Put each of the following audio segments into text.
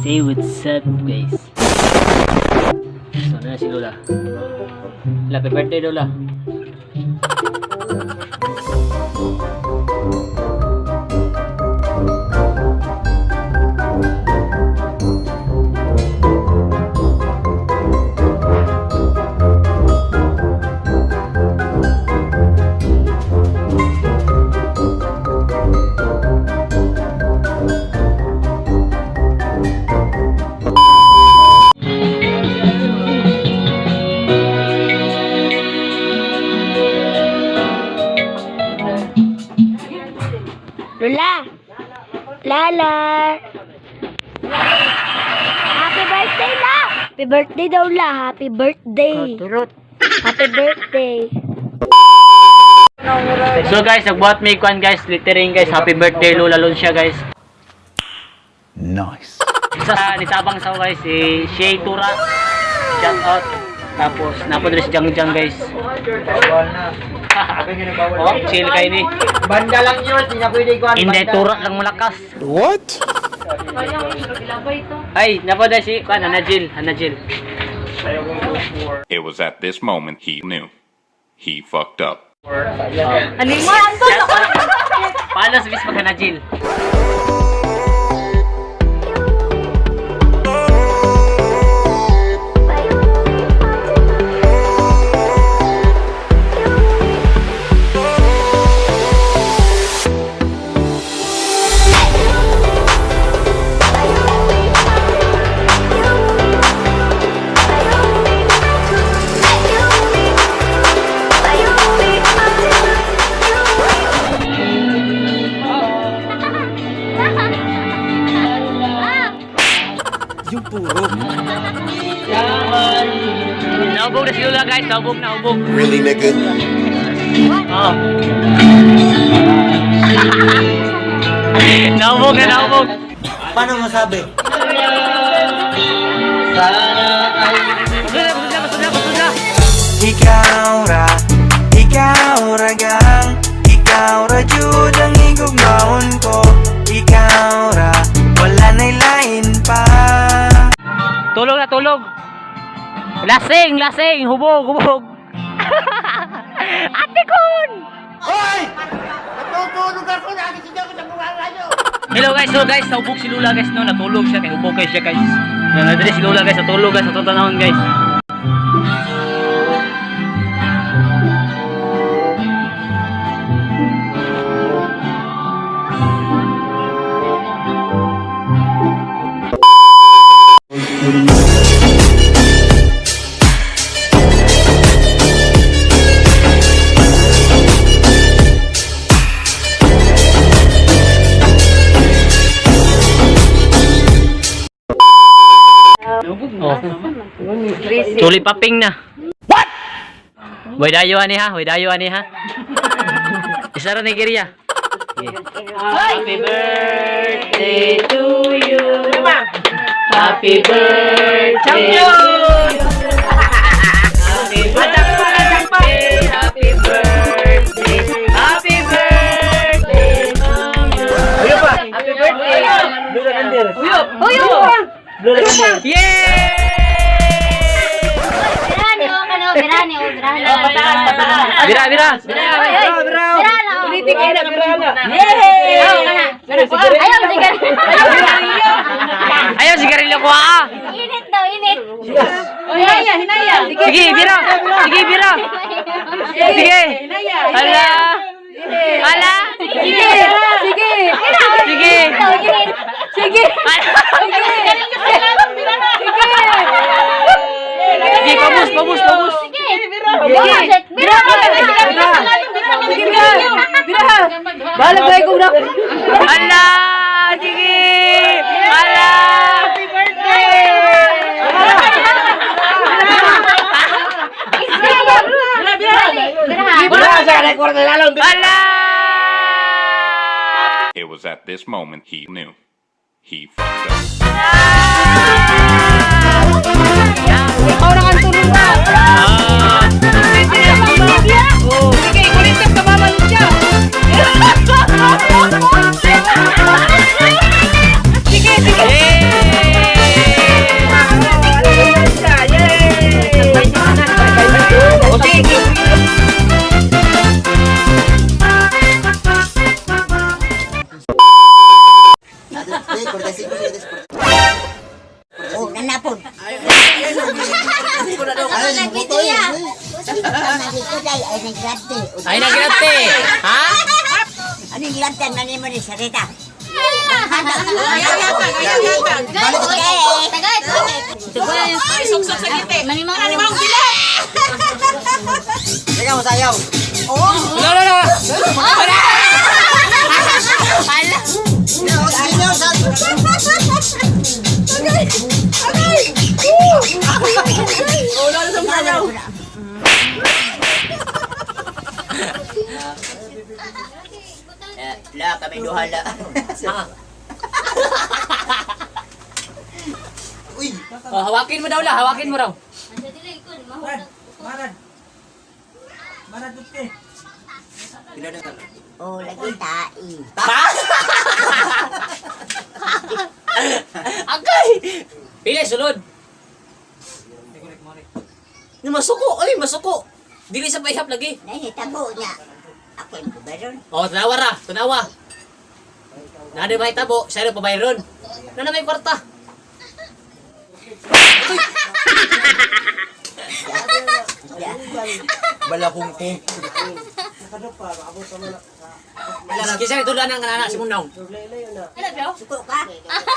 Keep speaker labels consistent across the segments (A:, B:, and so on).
A: Say what's up, guys. So na si Lola. Happy birthday, Lola.
B: Lola! Lala! Happy birthday, La! Happy birthday daw, La! Happy birthday! Happy birthday!
A: So guys, nagbuhat may kwan guys, littering guys. Happy birthday, Lola Lucia, guys.
C: Nice.
A: Isa sa nitabang sa guys, si Shay Tura. Shout out. Tapos napo diri si Jang Jang, guys. Oh, chill kay ni.
D: Banda lang yun, hindi na pwede kuhan.
A: Hindi tura lang malakas.
C: What?
A: Ay, napo diri si kwan Ana Jill, Ana Jill.
E: It was at this moment he knew. He fucked up.
A: Shout out. Paano sa bis pag Ana Jill? Naubog na si Lola, guys, naubog na, ubog.
C: Really, nigga?
A: Oh. Naubog na, naubog.
D: Paano masabi?
A: Busog na, busog na, busog na, busog na.
F: Ikaw ra, ikaw ra gang. Ikaw ra jud ang higugmaon ko. Ikaw ra, wala na'y lain pa.
A: Tulog na, tulog. Lasing, lasing, hubog, hubog. Ate Kun!
D: Hoy! Natutulog ako, nakisigaw ko sa bunganga nyo!
A: Hello guys, so guys, naubog si Lula guys, no, natulog siya kay hubog kay siya guys. Nanadre si Lula guys, natulog guys, natutanahon guys. Oh. Tuli paping na. What? Way dayo ani ha, way dayo ani ha. Isa ra ni Kirya. Happy birthday to you. Happy birthday to you. Happy birthday, happy birthday, happy birthday, Mama.
D: Happy birthday! Blue Lavender. Blue Lavender.
A: Yay!
B: Birani, oh, kano, birani, oh, birani.
D: Pataas, pataas.
A: Bira, bira.
B: Oy, oy! Birana, oh.
D: Yay!
B: Ayaw, kana. Ayaw, sigarilyo.
A: Ayaw, sigarilyo ko ah.
B: Init daw, init.
A: Sige, bira. Sige, bira. Sige. Hala. Hala.
B: Sige! Sige!
A: Sige.
B: Daw, init.
A: Sige. Sige, pabus, pabus, pabus.
B: Sige! Sige! Bira!
D: Balag ba kong na?
A: Hala. Sige. Hala.
D: Happy birthday!
B: Bira!
D: Wala sa kanay kwarta lalong.
A: Hala.
E: It was at this moment he knew. He fucked up.
A: Ikaw na ang tulong na. Ah.
G: Sige, kulit ka mama siya. Sige, sige.
A: Yay!
D: Ay, nagrante.
A: Ay, nagrante. Ha?
D: Anong grante? Nani mo ni Sarita?
F: Teka mo sayaw.
A: Wala, wala, wala. Wala.
D: La, kami duha la.
A: Oh, hawakin mo daw la, hawakin mo raw.
D: Oh, lagi tai.
A: Pa? Agay! Pili, sulod. Ni masuko, oy, masuko. Dili sa paihap lagi.
D: Nahitabo niya. Ako yung kubaron.
A: Oh, tanawa ra, tanawa. Nade may tabo, siya pa bayron. Na may kwarta.
F: Balakong ko.
A: Kisa ito lang ang anak si Munaw.
D: Suko ka?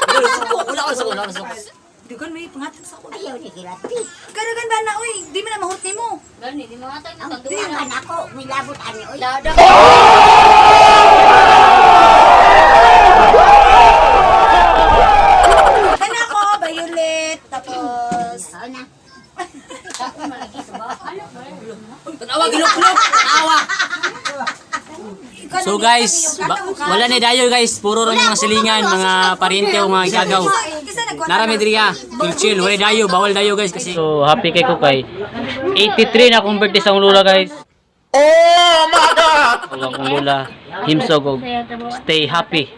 A: Suko, wala ko suko, wala ko suko.
G: Dugan may pangatag sa ko.
D: Ayaw ni Kirati.
G: Karagan ba na oy, di man na mahurot nimo.
D: Ang duha ka ako. Milabot ani oy.
G: Kana ako violet tapos
D: Oo na.
A: Tanawa gilok-lok, tanawa. So guys, wala ni dayo guys, puro ra mga silingan, mga parente o mga igagaw. Narami diri ah, chill chill, wala dayo, bawal dayo guys kasi. So happy kay ko kay 83 na akong birthday sa akong lula guys. Oh my God! Ang akong lula, himsog og stay happy.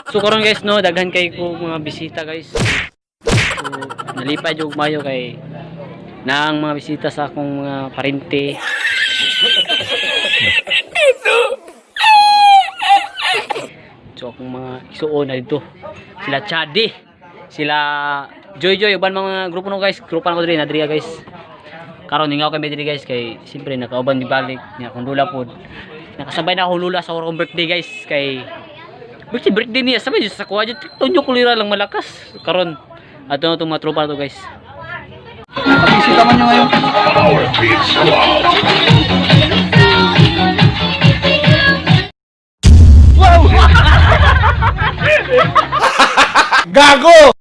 A: So karon guys no, daghan kay ko mga bisita guys. So nalipay jud mayo kay naang mga bisita sa akong mga parente. So akong mga isuon na dito. Sila Chadi, sila Joy Joy, uban mga grupo no guys, grupo na ko diri na diri guys. Karon ningaw kami diri guys kay siyempre nakauban ni balik niya akong lula pod. Nakasabay na ako lula sa akong birthday guys kay birthday birthday niya sabay jud sa kuha jud tunyo kulira lang malakas karon ato na itong mga tropa to guys.
C: Gago!